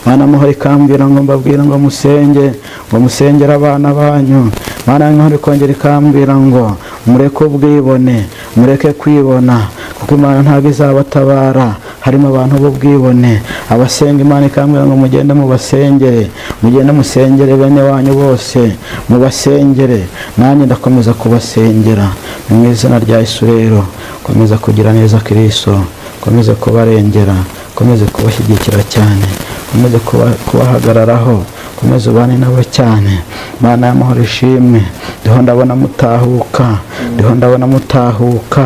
Imana amahoro ikambwira ngo mbabwire ngo musenge, ngo musengere abana banyu. Imana y'amahoro ikongera ikambwira ngo mureke ubwibone, mureke kwibona, kuko Imana ntabwo izabatabara. Harimo abantu b'ubwibone. Abasenga Imana ikambwira ngo mugende mubasengere, mugende musengere bene wanyu bose, mubasengere. Nanjye ndakomeza kubasengera mu izina rya Yesu. Rero komeza kugira neza Kristo, komeze kubarengera, komeze kubashyigikira cyane, komeze kubahagararaho, komeze ubane nabo cyane. Imana y'amahoro ishimwe. Ndiho ndabona mutahuka, ndiho ndabona mutahuka,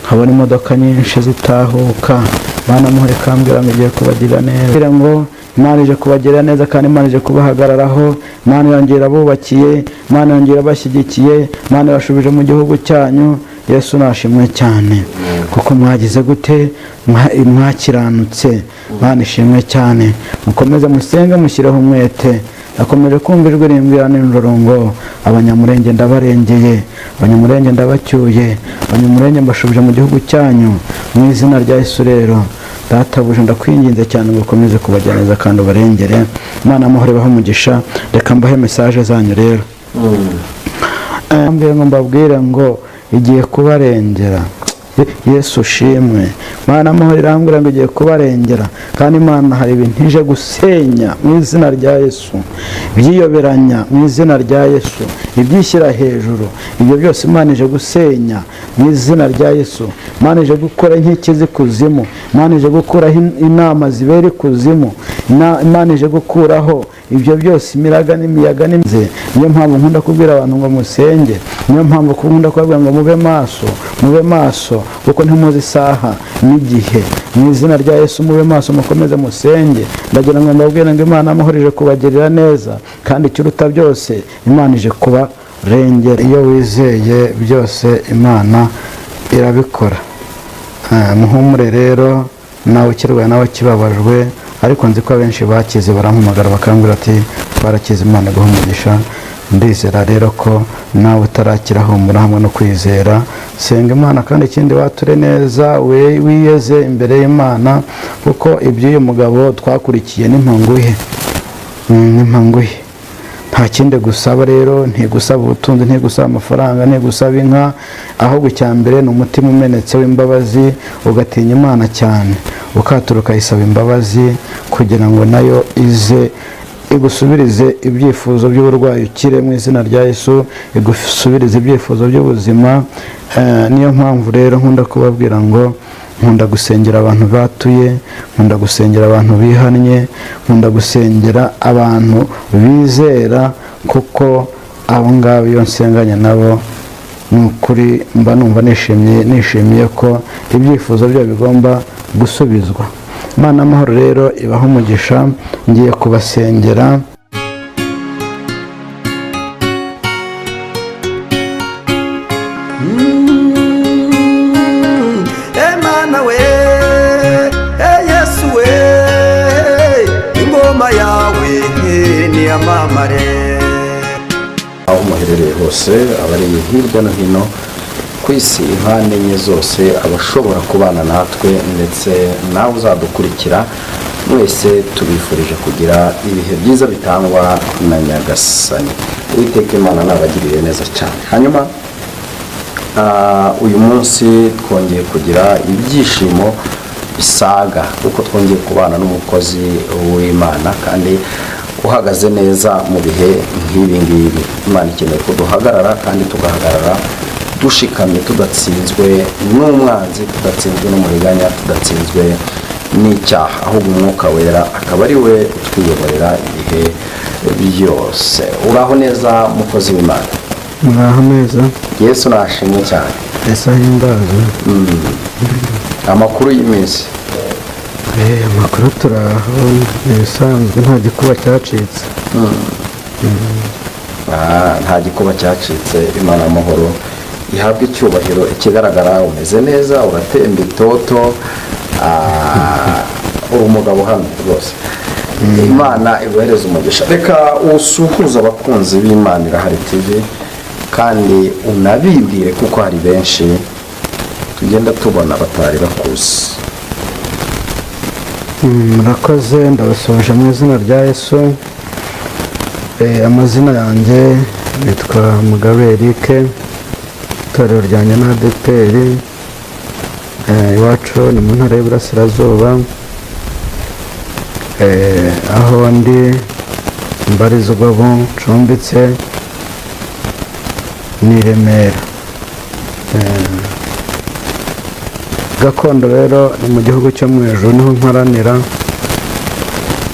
nkabona imodoka nyinshi zitahuka. Imana y'amahoro ikambwira ngo igiye kubagirira neza, kugira ngo Imana ije kubagirira neza, kandi Imana ije kubahagararaho. Imana yongera abubakiye, Imana yongera abashyigikiye, Imana yabashubije mu gihugu cyanyu. Yesu nashimwe cyane, kuko mwagize gute? Mwakiranutse. Imana ishimwe cyane. Mukomeze musenge, mushyireho umwete. Nakomeje kumva ijwi rimbwira nijoro ngo Abanyamurenge ndabarengeye, Abanyamurenge ndabacyuye, Abanyamurenge mbashubije mu gihugu cyanyu mu izina rya Yesu. Rero Databuja, ndakwinginze cyane ngo ukomeze kubagira neza kandi ubarengere. Imana amahoro ibahe umugisha. Reka mbahe message zanyu rero. Mbwira ngo mbabwire ngo igiye kubarengera. Yesu ushimwe. Imana amahoro irambwira ngo igiye kubarengera, kandi Imana hari ibintu ije gusenya mu izina rya Yesu, ibyiyoberanya mu izina rya Yesu, ibyishyira hejuru, ibyo byose Imana ije gusenya mu izina rya Yesu. Imana ije gukora inkike z'ikuzimu, Imana ije gukuraho inama zibera ikuzimu, Imana ije gukuraho ibyo byose, imiraga n'imiyaga n'imize. Niyo mpamvu nkunda kubwira abantu ngo musenge, niyo mpamvu nkunda kubabwira ngo mube maso, mube maso, kuko ntimuzi isaha n'igihe. Mu izina rya Yesu mube maso, mukomeze musenge. Ndagira ngo mbabwire ngo Imana amahoro ije kubagirira neza, kandi ikiruta byose Imana ije kubarengera. Iyo wizeye byose Imana irabikora. Muhumure rero, nawe ukirwaye, nawe ukibabajwe, ariko nzi ko abenshi bakize barampamagara bakambwira ati twarakize, Imana iguhe umugisha. Ndizera rero ko nawe utarakira, humura hamwe no kwizera, senga Imana, kandi ikindi wature neza, wiyeze imbere y'Imana, kuko iby'uyu mugabo twakurikiye n'impanguhe, n'impanguhe. Nta kindi gusaba rero, ntigusaba ubutunzi, ntigusaba amafaranga, ntigusaba inka, ahubwo icya mbere ni umutima umenetse w'imbabazi, ugatinya Imana cyane, ukatura ukayisaba imbabazi kugira ngo nayo ize igusubirize ibyifuzo by'uburwayi ukire mu izina rya Yesu, igusubirize ibyifuzo by'ubuzima. Niyo mpamvu rero nkunda kubabwira ngo nkunda gusengera abantu batuye, nkunda gusengera abantu bihannye, nkunda gusengera abantu bizera, kuko abo ngabo iyo nsenganye nabo ni ukuri mba numva nishimye, nishimiye ko ibyifuzo byabo bigomba gusubizwa. Imana amahoro rero ibahe umugisha. Ngiye kubasengera. Emana we, Yesu we, ingoma yawe niyamamare. Aho muherereye hose, abari hirya no hino ku isi, impande enye zose, abashobora kubana natwe ndetse nawe uzadukurikira mwese, tubifurije kugira ibihe byiza bitangwa na Nyagasani Uwiteka. Imana nabagirire neza cyane. Hanyuma uyu munsi twongeye kugira ibyishimo bisaga, kuko twongeye kubana n'umukozi w'Imana kandi uhagaze neza mu bihe nk'ibi ngibi. Imana ikeneye ko duhagarara, kandi tugahagarara dushikamye, tudatsinzwe n'umwanzi, tudatsinzwe n'umuriganya, tudatsinzwe n'icyaha, ahubwo Umwuka Wera akaba ari we utwiyoborera ibihe byose. Uraho neza, mukozi w'Imana? Muraho neza. Yesu nashimwe cyane. Yesu ahimbaze. Amakuru y'iminsi? Amakuru turaho, ni ibisanzwe, nta gikuba cyacitse. Nta gikuba cyacitse, Imana amahoro ihabwe icyubahiro. Ikigaragara umeze neza, uratemba itoto, uri umugabo uhamye rwose. Imana iguhereze umugisha. Reka usuhuze abakunzi b'Imana Irahari TV, kandi unabibwire, kuko hari benshi tugenda tubona batari bakuzi. Murakoze, ndabasoje mu izina rya Yesu. Amazina yanjye nitwa Mugabe Eric, itorero ryanjye ni ADEPR, iwacu ni mu ntara y'Iburasirazuba, aho ndi mbarizwa ubu ncumbitse ni i Remera. Gakondo rero ni mu gihugu cyo mu ijuru, niho mparanira,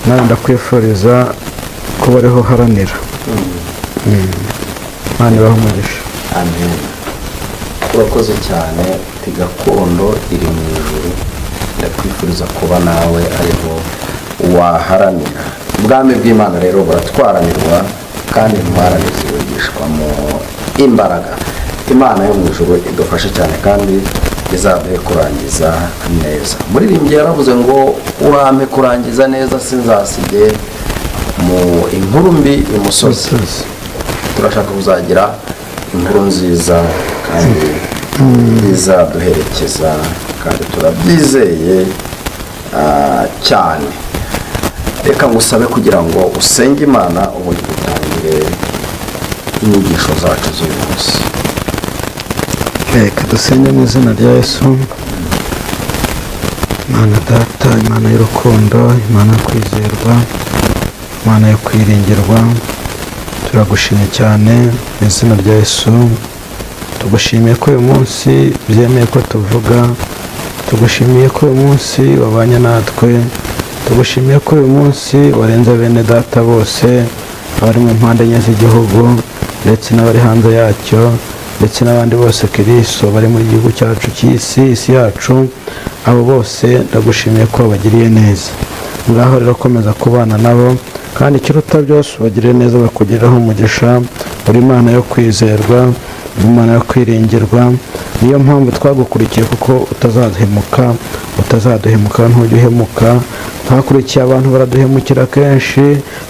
nawe ndakwifuriza kuba ariho uharanira. Imana ibahe umugisha. Amen. Urakoze cyane. Uti gakondo iri mu ijuru, ndakwifuriza kuba nawe ariho waharanira. Ubwami bw'Imana rero buratwaranirwa, kandi intwarane zibigishwamo imbaraga. Imana yo mu ijuru idufashe cyane kandi izaduhe kurangiza neza. Umuririmbyi yaravuze ngo urampe kurangiza neza, sinzasige mu inkuru mbi imusozi. Turashaka kuzagira inkuru nziza kandi izaduherekeza, kandi turabyizeye cyane. Reka ngusabe kugira ngo usenge Imana, ubundi dutangire inyigisho zacu z'uyu munsi. Reka dusenge mu izina rya Yesu. Imana Data, Imana y'urukundo, Imana yo kwizerwa, Imana yo kwiringirwa, turagushimye cyane mu izina rya Yesu. Tugushimiye ko uyu munsi byemeye ko tuvuga, tugushimiye ko uyu munsi wabanye natwe, tugushimiye ko uyu munsi warenze bene data bose abari mu mpande enye z'igihugu ndetse n'abari hanze yacyo, ndetse n'abandi bose Kristo bari mu gihugu cyacu cy'isi, isi yacu, abo bose ndagushimiye ko wabagiriye neza. Ngaho rero komeza kubana nabo, kandi ikiruta byose ubagirire neza, bakugiriraho umugisha. Uri Imana yo kwizerwa, uri Imana yo kwiringirwa, niyo mpamvu twagukurikiye, kuko utazaduhemuka, utazaduhemuka, ntujya uhemuka. Twakurikiye abantu baraduhemukira kenshi,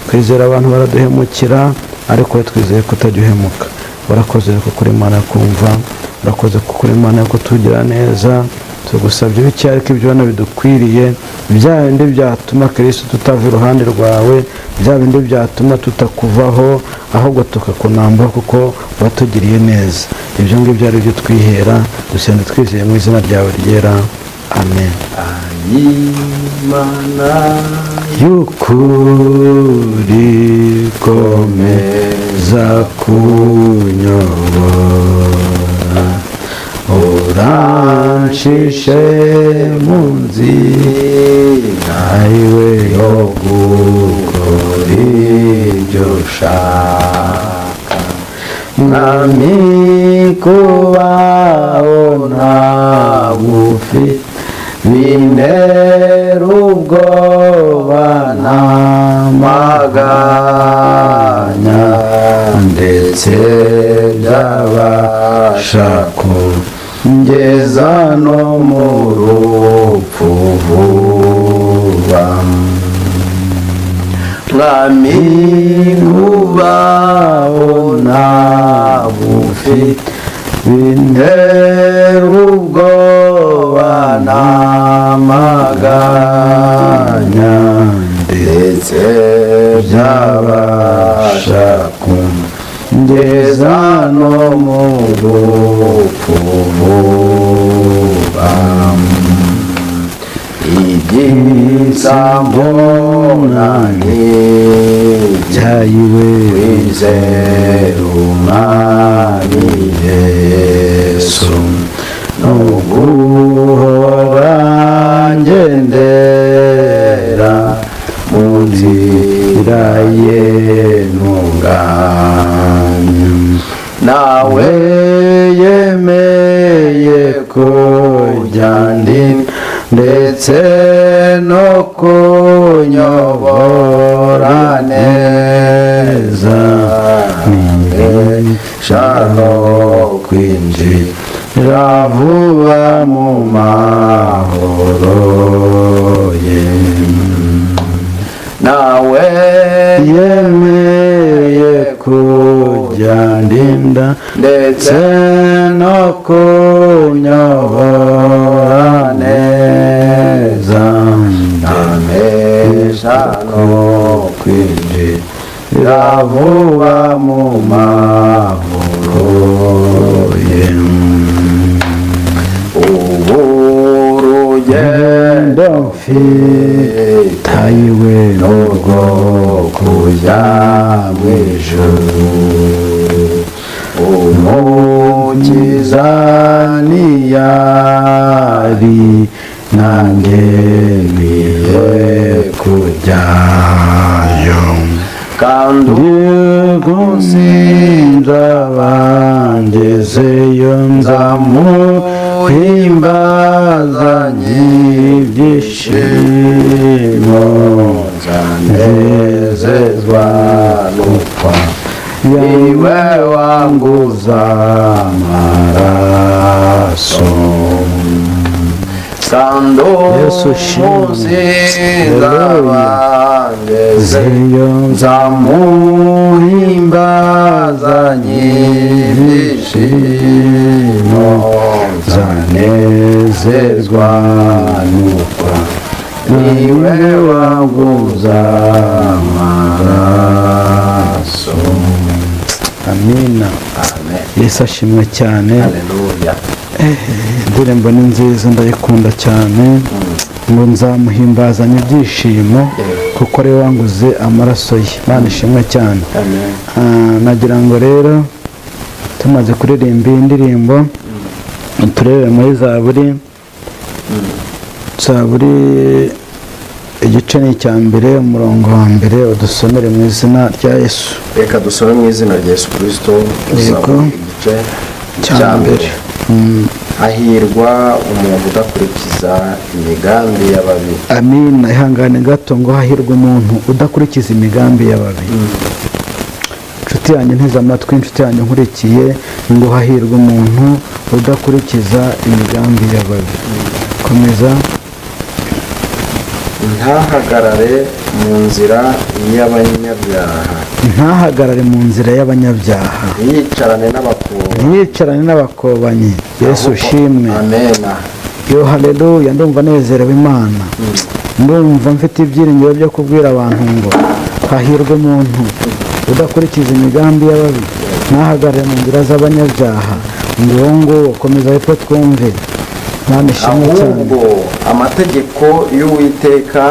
twizera abantu baraduhemukira, ariko we twizeye ko utajya uhemuka. Urakoze kuko uri Imana yo kumva, urakoze kuko uri Imana yo kutugira neza. Tugusabye ibiki ariko ibyo ubona bidukwiriye, bya bindi byatuma Kristo tutava iruhande rwawe, bya bindi byatuma tutakuvaho, ahubwo tukakunambaho kuko watugiriye neza. Ibyo ngibyo ari byo twihera, dusenze twizeye mu izina ryawe ryera, amen. Imana y'ukuri komeza kunyobora, urancishe mu nzira iwe yo gukora ibyo ushaka. Mwami kubaho ntagufite bintera ubwoba n'amaganya, ndetse byabasha kungeza no mu rupfu vuba. Mwami kubaho ntagufite bintera ubwoba n'amaganya, ndetse byabasha kungeza no mu rupfu vuba. Ibyiza mbona cyayiwe kwizera Umwami Yesu, no guhora ngendera mu nzira ye ntunganye. Nawe yemeye kujya ndi ndetse no kunyobora neza, no kwinjira vuba mu mahoro ye. Nawe yemeye kujya ndinda ndetse no kunyobora neza, Umugisha no kwinjira vuba mu mahoro ye. Ubu urugendo mfitayiwe n'urwo kujya mu ijuru, Umukiza niyari, nanjye nkwiye kujyayo. Kandi Umunsi nzaba ngezeyo, nzamuhimbazanye ibyishimo, nzanezezwa n'upfa niwe wanguza amaraso. Kandi Yesu ushimwe. umunsi nzaba ngezeyo, Zeyo nzamuhimbazanye ibyishimo, nzanezezwa n'upfa niwe wanguza amaraso. Amina. Amen. Yesu ashimwe cyane. Haleluya. Indirimbo ni nziza, ndayikunda cyane, ngo nzamuhimbazanye ibyishimo kuko ari we wanguze amaraso ye. Imana ishimwe cyane. Amen. Nagira ngo rero tumaze kuririmba iyi ndirimbo, turebe muri Zaburi igice ni icya mbere, umurongo wa mbere, udusomere mu izina rya Yesu. Reka dusome mu izina rya Yesu Kirisito. Yego. Igice cya cya mbere. mbere. Hahirwa umuntu udakurikiza imigambi y'ababi. Amina. Ihangane gato. Ngo hahirwa umuntu udakurikiza imigambi y'ababi. Inshuti yanjye nteze amatwi, inshuti yanjye nkurikiye, ngo hahirwa umuntu udakurikiza imigambi y'ababi. Komeza. Ntahagarare mu nzira y'abanyabyaha. Ntahagarare mu nzira y'abanyabyaha. Ntiyicarane n'abakungu. Ntiyicarane n'abakobanyi. Yesu ushimwe. Amena. Yo, haleluya! Ndumva nezerewe Imana, ndumva mfite ibyiringiro byo kubwira abantu ngo hahirwa umuntu udakurikiza imigambi y'ababi, ntahagarare mu nzira z'abanyabyaha. Ngo uwo nguwo, komeza hepfo twumve. Imana ishimwe cyane. Ahubwo amategeko y'Uwiteka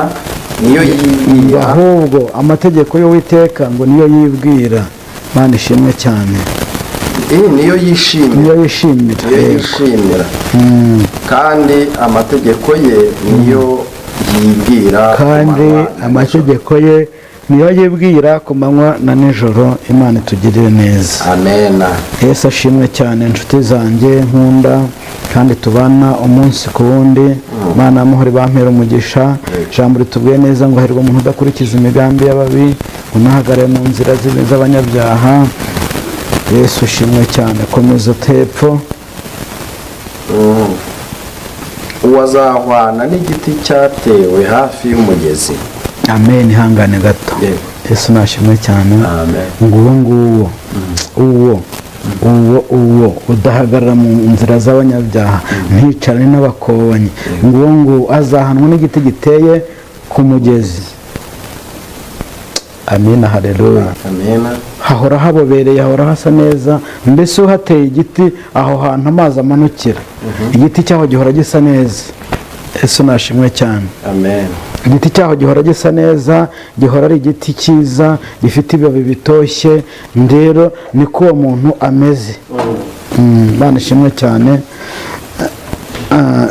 niyo Ngo yibwira. Ahubwo amategeko y'Uwiteka ngo niyo yibwira. Imana ishimwe cyane. Iyi niyo yishimira. Niyo yishimira. Niyo yishimira, kandi amategeko ye niyo yibwira ku Kandi manywa na amategeko ye niyo yibwira ku manywa na nijoro. Imana itugirire neza. nijoro. Amena. Yesu ashimwe cyane. Inshuti zanjye nkunda kandi tubana umunsi ku wundi, Imana y'amahoro bampera umugisha. Ijambo ritubwiye neza ngo hahirwa umuntu udakurikiza imigambi y'ababi, unahagarare mu nzira z'abanyabyaha. Yesu ushimwe cyane. Komeza utepfo. Uwazahwana n'igiti cyatewe hafi y'umugezi. Amen. Ihangane gato. Yego. Yesu nashimwe cyane. Amen. Nguwo, nguwo uwo, uwo, uwo udahagarara mu nzira z'abanyabyaha, nticarane n'abakobanyi, nguwo nguwo azahanwa n'igiti giteye ku mugezi. Amina, haleluya. Amena. Hahora habobereye, hahora hasa neza. Mbese uhateye igiti aho hantu amazi amanukira, igiti cyaho gihora gisa neza. Yesu nashimwe cyane. Amen. Igiti cyaho gihora gisa neza, gihora ari igiti cyiza gifite ibibabi bitoshye. Rero niko uwo muntu ameze. Imana ishimwe cyane.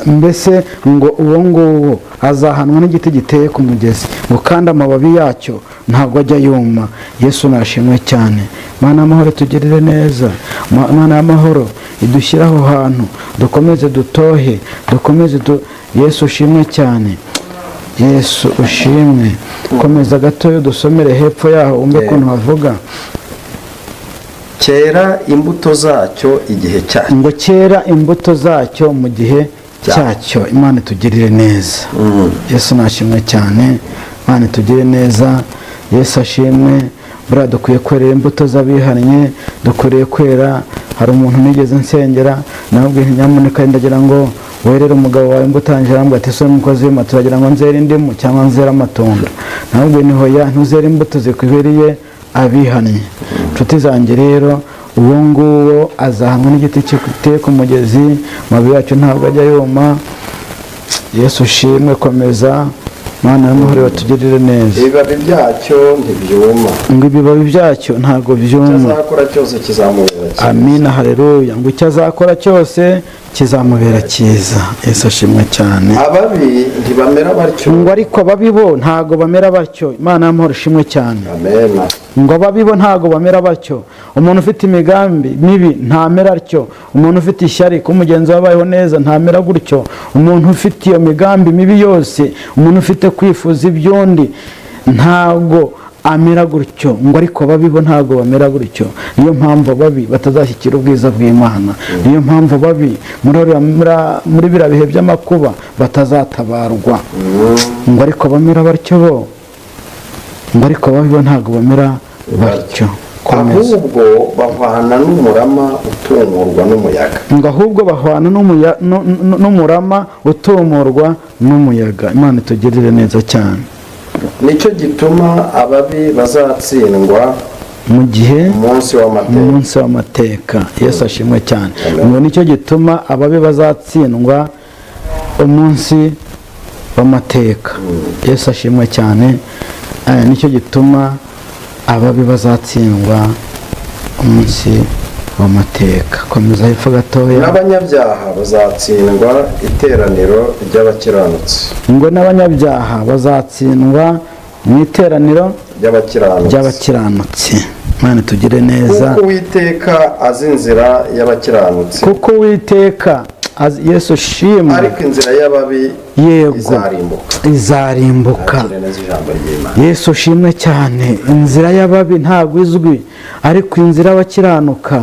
Mbese ngo uwo nguwo azahanwa n'igiti giteye ku mugezi, ngo kandi amababi yacyo ntabwo ajya yuma. Yesu nashimwe cyane. Mana y'amahoro, tugirire neza. Mana y'amahoro, idushyire aho hantu, dukomeze dutohe, dukomeze Yesu ushimwe cyane, Yesu ushimwe. Komeza gatoya dusomere hepfo yaho, wumve ukuntu havuga. Cyera imbuto zacyo igihe cyacyo. Ngo cyera imbuto zacyo mu gihe cyacyo. Imana itugirire neza. Yesu nashimwe cyane. Imana itugirire neza. Yesu ashimwe. Buriya dukwiye kwera imbuto z'abihannye, dukwiriye kwera. Hari umuntu nigeze nsengera namubwiye nyamuneka ndagira ngo werere umugabo wawe imbuto yanjye, arambwira ati ese umukozi w'Imana turagira ngo nzere indimu cyangwa nzere amatunda. Namubwiye nti hoya, ntuzere imbuto zikwiriye abihannye. Inshuti zanjye rero, uwo nguwo azahanwa n'igiti giteye ku mugezi, amababi yacyo ntabwo ajya yuma. Yesu ushimwe, komeza Mana y'amahoro batugirire neza. Ibibabi byacyo ntibyuma, ngo ibibabi byacyo ntabwo byuma, icyo azakora cyose kizamubera cyiza. Amina, haleluya. Ngo icyo azakora cyose kizamubera cyiza. Yesu ashimwe cyane. Ababi ntibamera batyo, ngo ariko ababi bo ntabwo bamera batyo. Imana y'amahoro ishimwe cyane. Amen. Ngo ababi bo ntabwo bamera batyo. Umuntu ufite imigambi mibi ntamera atyo. Umuntu ufite ishyari ko mugenzi we abayeho neza ntamera gutyo. Umuntu ufite iyo migambi mibi yose, umuntu ufite kwifuza iby'undi ntabwo amera gutyo. Ngo ariko ababi bo ntabwo bamera gutyo. Niyo mpamvu ababi batazashyikira ubwiza bw'Imana. Niyo mpamvu ababi muri biriya bihe by'amakuba batazatabarwa. Ngo ariko bamera batyo bo, ngo ariko ababi bo ntabwo bamera batyo. Ahubwo bahwana n'umurama utumurwa n'umuyaga. Ngo ahubwo bahwana n'umurama utumurwa n'umuyaga. Imana itugirire neza cyane. Nicyo gituma ababi bazatsindwa mu gihe umunsi w'amateka. Yesu ashimwe cyane. Ngo nicyo gituma ababi bazatsindwa umunsi w'amateka. Yesu ashimwe cyane. Nicyo gituma ababi bazatsindwa umunsi w'amateka. Komeza hepfo gatoya. N'abanyabyaha bazatsindwa iteraniro ry'abakiranutsi. Ngo n'abanyabyaha bazatsindwa mu iteraniro ry'abakiranutsi. Imana tugire neza. Kuko Uwiteka azi inzira y'abakiranutsi. Kuko Uwiteka Yesu shimwe. Ariko inzira y'ababi yego izarimbuka. Yesu shimwe cyane. Inzira y'ababi ntabwo izwi, ariko inzira y'abakiranuka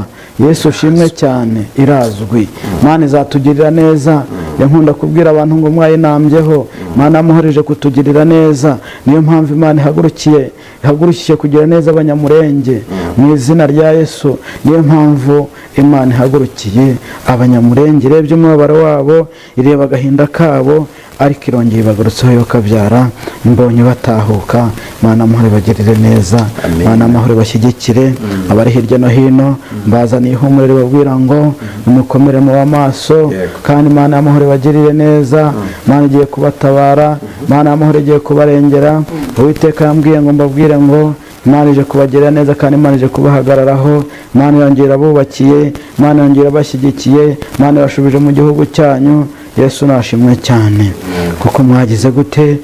Yesu shimwe cyane irazwi. Imana izatugirira neza. Yankunda kubwira abantu ngo mwayinambyeho. Imana amuhoreje kutugirira neza. Niyo mpamvu Imana ihagurukiye kugira neza abanyamurenge mu izina rya Yesu. Niyo mpamvu Imana ihagurukiye abanyamurenge, irebye umubabaro wabo, ireba agahinda kabo, ariko irongeye ibagarutseho yo kabyara. Mbonye batahuka. Imana amahoro bagirire neza. Imana amahoro bashyigikire abari hirya no hino. Mbazaniye ihumure ribabwira ngo nimukomere mu maso, kandi Imana amahoro bagirire neza. Imana igiye kubatabara, Imana amahoro igiye kubarengera. Uwiteka yambwiye ngo mbabwire ngo Imana ije kubagirira neza, kandi Imana ije kubahagararaho. Imana yongera abubakiye, Imana yongera abashyigikiye, Imana yabashubije mu gihugu cyanyu. Yesu nashimwe cyane. Kuko mwagize gute?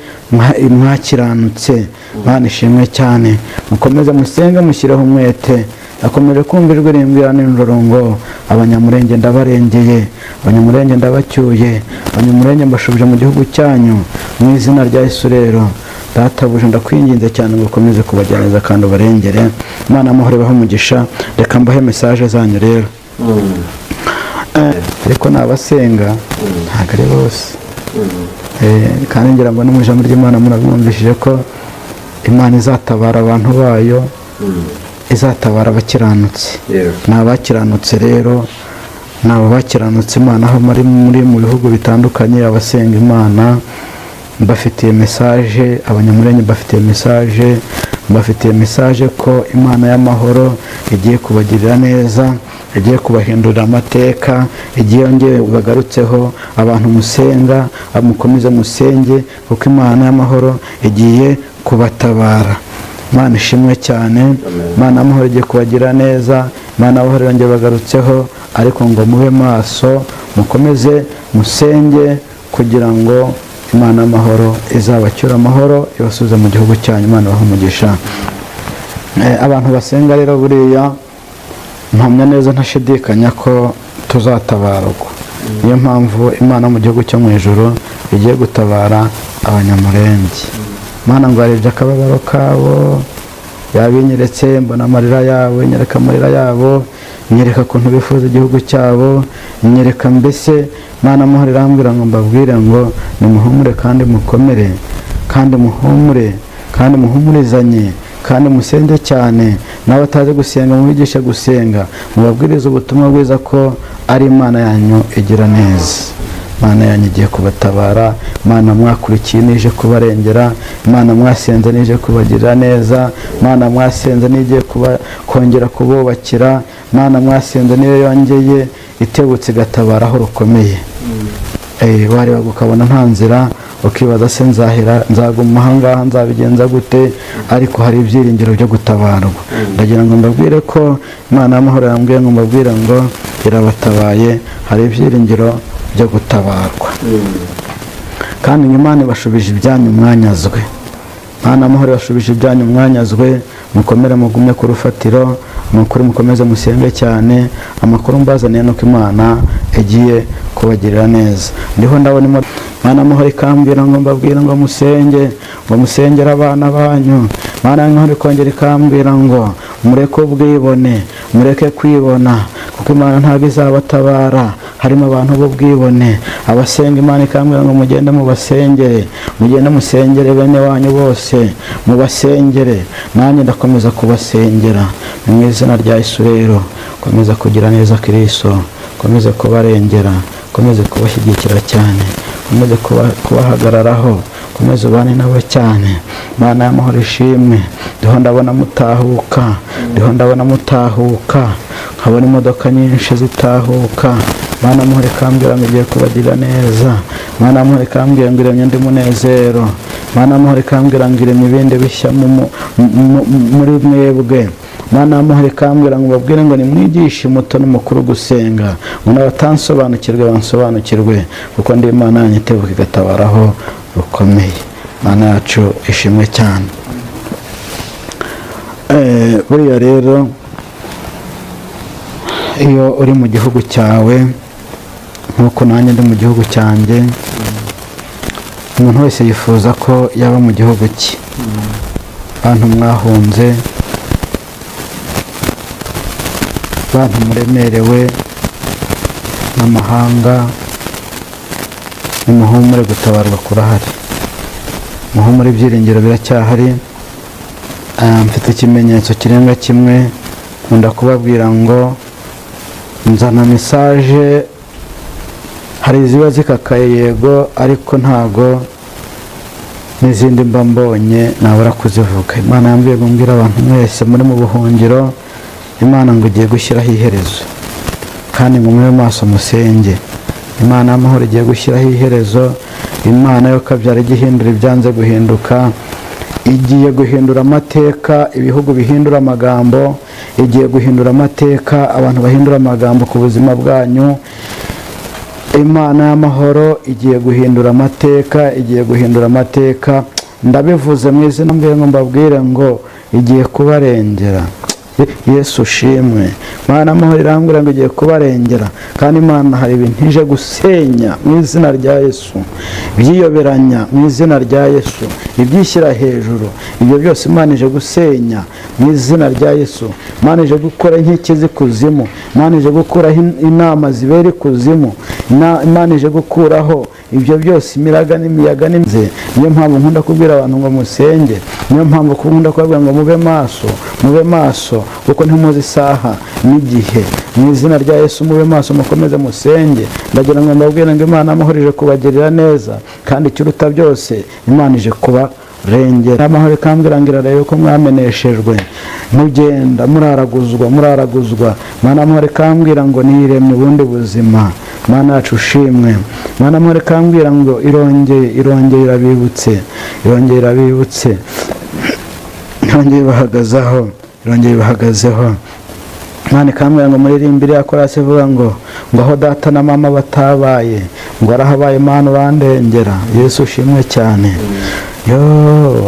Mwakiranutse. Imana ishimwe cyane. Mukomeze musenge, mushyireho umwete. Akomeje kumva ijwi rimbwira nijoro ngo abanyamurenge ndabarengeye, abanyamurenge ndabacyuye, abanyamurenge mbashubije mu gihugu cyanyu mu izina rya Yesu. Rero Databuje ndakwinginze cyane ngo ukomeze kubagira neza kandi ubarengere. Imana amahoro ibahe umugisha. Reka mbahe message zanyu rero. Ariko nabasenga ntabwo ari bose. Kandi ngira ngo no mu ijambo ry'Imana murabumvishije ko Imana izatabara abantu bayo, izatabara abakiranutsi. Ni abakiranutse rero, ni abo bakiranutse Imana aho muri mu bihugu bitandukanye, abasenga Imana mbafitiye message, abanyamurenge mbafitiye message, mbafitiye message ko Imana y'amahoro igiye kubagirira neza, igiye kubahindurira amateka, igiye yongeye bagarutseho. Abantu musenga, mukomeze musenge, kuko Imana y'amahoro igiye kubatabara. Imana ishimwe cyane. Imana y'amahoro igiye kubagira neza, Imana y'amahoro yongeye bagarutseho, ariko ngo mube maso, mukomeze musenge kugira ngo Imana y'amahoro izabacyura amahoro, ibasubize mu gihugu cyanyu. Imana ibahe umugisha. Abantu basenga rero buriya mpamya neza ntashidikanya ko tuzatabarwa. Niyo mpamvu Imana mu gihugu cyo mu ijuru igiye gutabara abanyamurenge. Imana ngo arebye akababaro kabo, yabinyeretse, mbona amarira yabo, nyereka amarira yabo, nyereka ukuntu bifuza igihugu cyabo, nyereka mbese. Imana amahoro irambwira ngo mbabwire ngo nimuhumure kandi mukomere, kandi muhumure, kandi muhumurizanye, Kandi musenge cyane, n'abatazi gusenga mubigishe gusenga, mubabwirize ubutumwa bwiza ko ari Imana yanyu igira neza. Imana yanyu igiye kubatabara, Imana mwakurikiye nije kubarengera, Imana mwasenze nije kubagirira neza, Imana mwasenze nigiye kongera kububakira, Imana mwasenze niyo yongeye itebutse igatabara aho rukomeye. Wareba ukabona nta nzira, ukibaza se nzahera, nzaguma aha ngaha, nzabigenza gute? Ariko hari ibyiringiro byo gutabarwa. Ndagira ngo mbabwire ko Imana y'amahoro yambwiye ngo mbabwire ngo irabatabaye, hari ibyiringiro byo gutabarwa. Kandi Imana ibashubije ibyanyu mwanyazwe. Imana y'amahoro ibashubije ibyanyu mwanyazwe. Mukomere, mugumye ku rufatiro, nukuri mukomeze musenge cyane. Amakuru mbazaniye nuko Imana igiye kubagirira neza. Ndiho ndabona Imana y'amahoro ikambwira ngo mbabwire ngo musenge, ngo musengere abana banyu. Imana y'amahoro ikongera ikambwira ngo mureke ubwibone, mureke kwibona, kuko Imana ntabwo izabatabara. Harimo abantu b'ubwibone. Abasenga Imana ikambwira ngo mugende mubasengere, mugende musengere bene wanyu bose, mubasengere. Nanjye ndakomeza kubasengera mu izina rya Yesu. Rero komeza kugira neza Kristo, komeze kubarengera, komeze kubashyigikira cyane, komeze kubahagararaho, komeze ubane nabo cyane. Imana y'amahoro ishimwe. Ndiho ndabona mutahuka, ndiho ndabona mutahuka, nkabona imodoka nyinshi zitahuka. Imana y'amahoro ikambwira ngo igiye kubagirira neza. Imana y'amahoro ikambwira ngo iremye undi munezero. Imana y'amahoro ikambwira ngo iremye ibindi bishya muri mwebwe. Imana y'amahoro ikambwira ngo babwire ngo nimwigishe muto n'umukuru gusenga, ngo n'abatansobanukirwe bansobanukirwe, kuko ndi Imana yanyu itebuka igatabaraho rukomeye. Imana yacu ishimwe cyane. Buriya rero iyo uri mu gihugu cyawe, nk'uko nanjye ndi mu gihugu cyanjye, umuntu wese yifuza ko yaba mu gihugu cye. Bantu mwahunze, bantu muremerewe n'amahanga, nimuhumure, gutabarwa kurahari, muhumure, ibyiringiro biracyahari. Mfite ikimenyetso kirenga kimwe, nkunda kubabwira ngo nzana message, hari iziba zikakaye yego, ariko ntago n'izindi mba mbonye nabura kuzivuga. Imana yambwiye ngo mbwire abantu mwese muri mu buhungiro, Imana ngo igiye gushyiraho iherezo, kandi ngo mube maso musenge. Imana y'amahoro igiye gushyiraho iherezo. Imana yo kabyara igihindura ibyanze guhinduka, igiye guhindura amateka, ibihugu bihindura amagambo, igiye guhindura amateka, abantu bahindura amagambo ku buzima bwanyu. Imana y'amahoro igiye guhindura amateka, igiye guhindura amateka. Ndabivuze mu izina mbwira ngo mbabwire ngo igiye kubarengera. Yesu ushimwe. Imana y'amahoro irambwira ngo igiye kubarengera, kandi Imana hari ibintu ije gusenya mu izina rya Yesu, ibyiyoberanya mu izina rya Yesu, ibyishyira hejuru, ibyo byose Imana ije gusenya mu izina rya Yesu. Imana ije gukora inkike z'ikuzimu, Imana ije gukuraho inama zibera ikuzimu, Imana ije gukuraho ibyo byose, imiraga n'imiyaga n'imize. Niyo mpamvu nkunda kubwira abantu ngo musenge, niyo mpamvu nkunda kubabwira ngo mube maso, mube maso, kuko ntimuzi isaha n'igihe. Mu izina rya Yesu mube maso, mukomeze musenge. Ndagira ngo mbabwire ngo Imana y'amahoro ije kubagirira neza, kandi ikiruta byose Imana ije kubarengera. Amahoro ikambwira ngo irarebe ko mwameneshejwe, mugenda muraraguzwa, muraraguzwa. Imana y'amahoro ikambwira ngo niremye ubundi buzima. Imana yacu ushimwe. Imana y'amahoro ikambwira ngo irongeye, irongeye irabibutse, irongeye irabibutse, irongeye ibahagazeho, irongeye ibahagazeho. Imana ikambwira ngo muririmbire ya korasi ivuga ngo aho data na mama batabaye, ngo arahabaye Imana urandengera. Yesu ushimwe cyane. Yo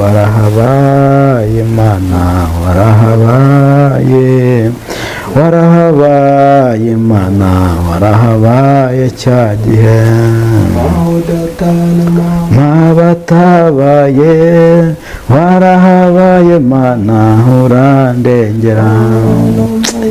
warahabaye Imana, warahabaye, warahabaye Imana, warahabaye cya gihe. Aho data na mama Mabatabaye, Warahabaye Mana, urandengera.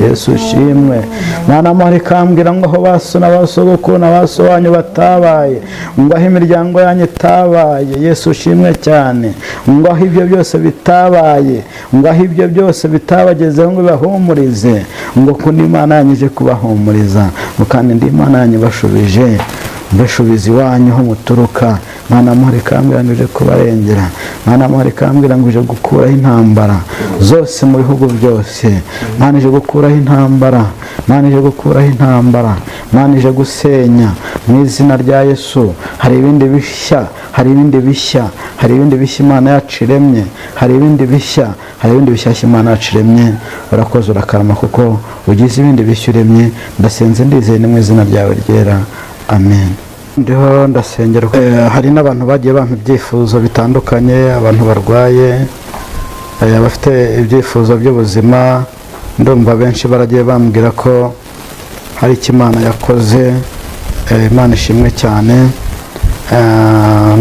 Yesu ushimwe. Mana amahoro ikambwira ngo aho baso na basogokuru na baso wanyu batabaye, ngo aho imiryango yanyu itabaye, Yesu ushimwe cyane, ngo aho ibyo byose bitabaye, ngo aho ibyo byose bitabagezeho ngo bibahumurize, ngo kundi Imana yanyu ije kubahumuriza, ngo kandi indi Imana yanyu ibashubije, mbashubiza iwanyu aho muturuka. Mana amahoro ikambwira ngo ije kubarengera. Mana amahoro ikambwira ngo ije gukuraho intambara zose mu bihugu byose. Mana ije gukuraho intambara, Mana ije gukuraho intambara, Mana ije gusenya mu izina rya Yesu. Hari ibindi bishya, hari ibindi bishya, hari ibindi bishya Imana yacu iremye, hari ibindi bishya, hari ibindi bishyashya Imana yacu iremye. Urakoze, urakarama kuko ugize ibindi bishya uremye. Ndasenze ndizeye ni mu izina ryawe ryera, amen. Ndiho ndasengera. Hari n'abantu bagiye bampa ibyifuzo bitandukanye, abantu barwaye, abafite ibyifuzo by'ubuzima. Ndumva benshi baragiye bambwira ko hari icyo Imana yakoze. Imana ishimwe cyane.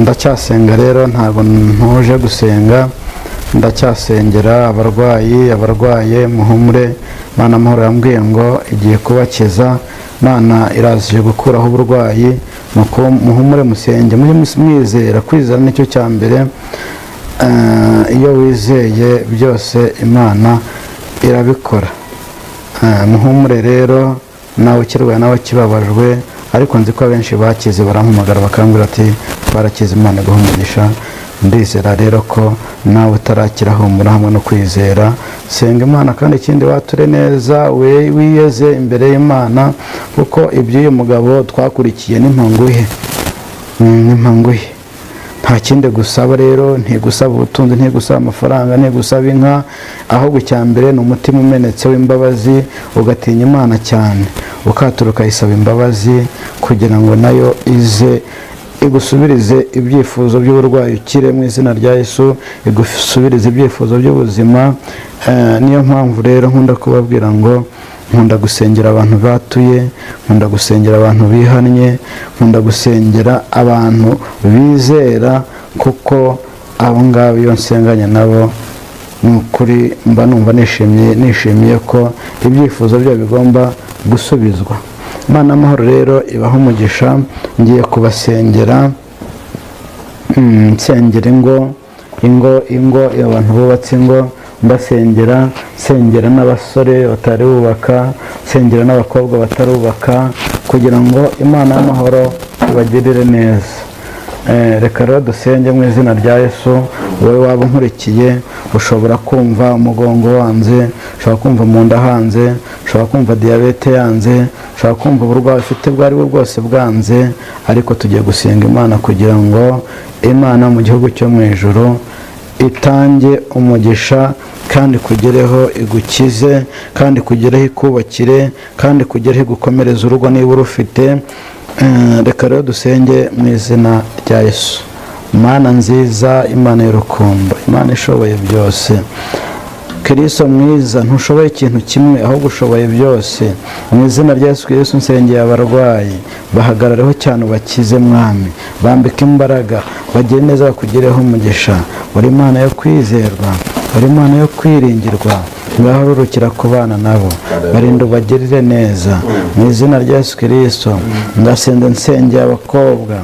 Ndacyasenga rero, ntabwo ntuje gusenga, ndacyasengera abarwayi, abarwaye muhumure. Imana amahoro yambwiye ngo igiye kubakiza. Imana irazije gukuraho uburwayi, muhumure musenge, mujye mwizera. Kwizera nicyo cya mbere. Iyo wizeye byose Imana irabikora. Muhumure rero, nawe ukirwaye nawe kibabajwe, ariko nzi ko abenshi bakize barampamagara bakambwira ati twarakize, Imana iguhe umugisha. Ndizera rero ko nawe utarakira humura hamwe no kwizera, senga Imana. Kandi ikindi, wature neza, wiyeze imbere y'Imana, kuko iby'uyu mugabo twakurikiye n'impanguhe, n'impanguhe. Nta kindi gusaba rero, ntigusaba ubutunzi, ntigusaba amafaranga, ntigusaba inka, ahubwo icya mbere ni umutima umenetse w'imbabazi, ugatinya Imana cyane, ukatura ukayisaba imbabazi kugira ngo nayo ize igusubirize ibyifuzo by'uburwayi ukire mu izina rya Yesu, igusubirize ibyifuzo by'ubuzima. Niyo mpamvu rero nkunda kubabwira ngo nkunda gusengera abantu batuye, nkunda gusengera abantu bihannye, nkunda gusengera abantu bizera, kuko abo ngabo iyo nsenganye nabo ni ukuri mba numva nishimiye ko ibyifuzo byabo bigomba gusubizwa. Imana amahoro rero ibahe umugisha. Ngiye kubasengera, nsengera ingo, ingo, ingo, abantu bubatse ingo mbasengera, nsengera n'abasore batari bubaka, nsengera n'abakobwa batarubaka, kugira ngo Imana y'amahoro ibagirire neza. Reka rero dusenge mu izina rya Yesu. Wowe waba unkurikiye, ushobora kumva umugongo wanze, ushobora kumva mu nda hanze, ushobora kumva diyabete yanze, ushobora kumva uburwayi ufite ubwo ari bwo bwose bwanze, ariko tugiye gusenga Imana kugira ngo Imana mu gihugu cyo mu ijuru itange umugisha, kandi kugereho igukize, kandi kugereho ikubakire, kandi kugereho igukomereze urugo niba urufite. Reka rero dusenge mu izina rya Yesu. Mana nziza, Imana y'urukundo, Imana ishoboye byose, Kristo mwiza, ntushoboye ikintu kimwe ahubwo ushoboye byose. Mu izina rya Yesu Kristo nsengeye abarwayi, bahagarareho cyane ubakize Mwami, bambike imbaraga, bagire neza, bakugireho umugisha. Uri Imana yo kwizerwa, uri Imana yo kwiringirwa, ngaho rurukira kubana nabo, barinda ubagirire neza. Mu izina rya Yesu Kristo ndasenze nsengeye abakobwa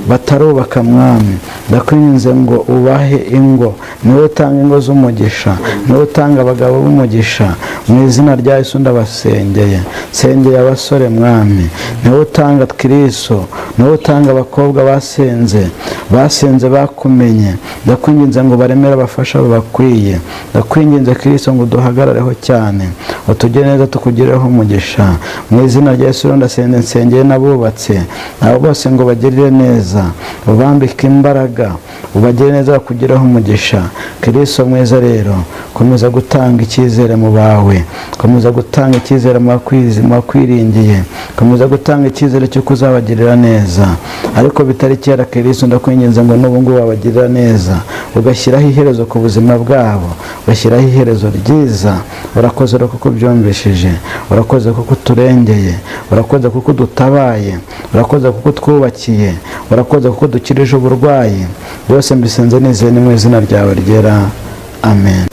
batarubaka Mwami, ndakwinginze ngo ubahe ingo, niwe utanga ingo z'umugisha, niwe utanga abagabo b'umugisha. Mu izina rya Yesu ndabasengeye, nsengeye abasore Mwami, niwe utanga Kristo, niwe utanga abakobwa basenze, basenze bakumenye, ndakwinginze ngo baremere abafasha babakwiye. Ndakwinginze Kristo ngo duhagarareho cyane, utugire neza, tukugireho umugisha. Mu izina rya Yesu ndasenze nsengeye n'abubatse, abo bose ngo bagirire neza, ubambike imbaraga, ubagire neza, bakugireho umugisha. Kristo mwiza rero, komeza gutanga icyizere mu bawe, komeza gutanga icyizere mu bakwiringiye, komeza gutanga icyizere cyo kuzabagirira neza. Ariko bitari kera Kristo ndakwinginze ngo n'ubu ngubu wabagirira neza, ugashyiraho iherezo ku buzima bwabo, ugashyiraho iherezo ryiza. Urakoze rero kuko ubyumvishije, urakoze kuko uturengeye, urakoze kuko udutabaye, urakoze kuko utwubakiye, urakoze Urakoze kuko dukirije uburwayi. Byose mbisenze nizeye, ni mu izina ryawe ryera, amen.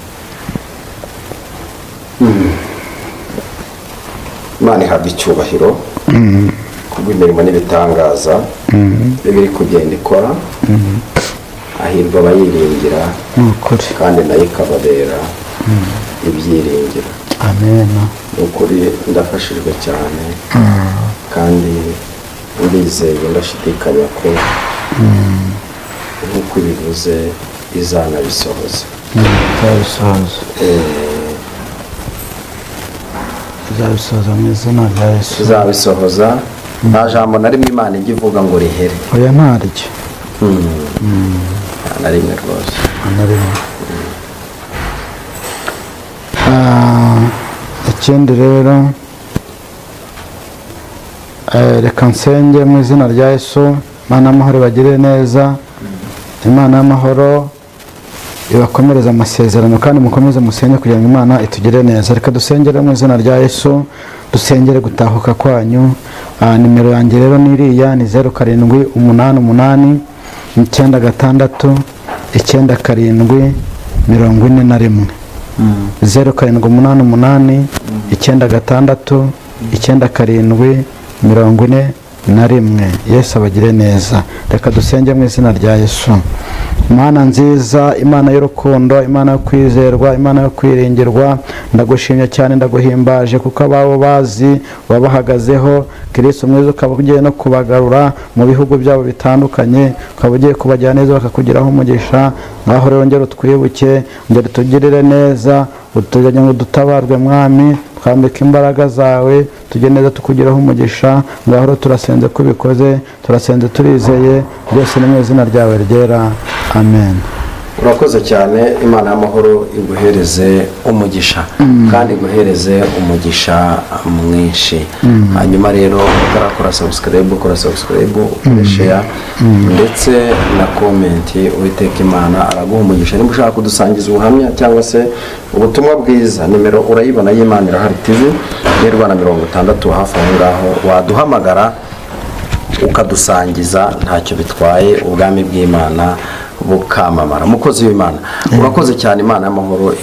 Imana ihabwa icyubahiro kubw'imirimo n'ibitangaza biri kugenda ikora. Hahirwa abayiringira, Ni ukuri. kandi nayo ikababera ibyiringiro. Amen. Ni ukuri, ndafashijwe cyane kandi ndizeye ndashidikanya ko nk'uko ibivuze izanabisohoza. Izabisohoza, izabisohoza mu izina rya Yesu. Izabisohoza. Nta jambo na rimwe Imana ijya ivuga ngo rihere. Oya, ntaryo. Nta na rimwe rwose. Nta na rimwe. Ikindi rero, reka nsenge mu izina rya Yesu. Imana y'amahoro ibagirire neza, Imana y'amahoro ibakomereze amasezerano, kandi mukomeze musenge kugira ngo Imana itugire neza. Reka dusengere mu izina rya Yesu, dusengere gutahuka kwanyu. Nimero yanjye rero ni iriya, ni 0788969741, 0788969741. Yesu abagire neza. Reka dusenge mu izina rya Yesu. Imana nziza, Imana y'urukundo, Imana yo kwizerwa, Imana yo kwiringirwa, ndagushimye cyane, ndaguhimbaje, kuko ababo bazi wabahagazeho. Kristo mwiza, ukaba ugiye no kubagarura mu bihugu byabo bitandukanye, ukaba ugiye kubajyana neza, bakakugiraho umugisha. Ngaho rero ngera utwibuke, ngera utugirire neza, utujyanye ngo dutabarwe. Mwami, twambika imbaraga zawe, tujye neza, tukugiraho umugisha. Ngaho rero turasenze ko ubikoze, turasenze turizeye, byose ni mu izina ryawe ryera, amen. Urakoze cyane. Imana y'amahoro iguhereze umugisha kandi iguhereze umugisha mwinshi. Hanyuma rero utarakora subscribe, ukora subscribe, ukore share ndetse na comment. Uwiteka Imana araguha umugisha. Niba ushaka kudusangiza ubuhamya cyangwa se ubutumwa bwiza, nimero urayibona y'Imana Irahari TV ni Rwanda 60, hafi aho ngaho waduhamagara ukadusangiza, ntacyo bitwaye, ubwami bw'Imana bukamamara. Umukozi w'Imana, urakoze cyane. Imana y'amahoro.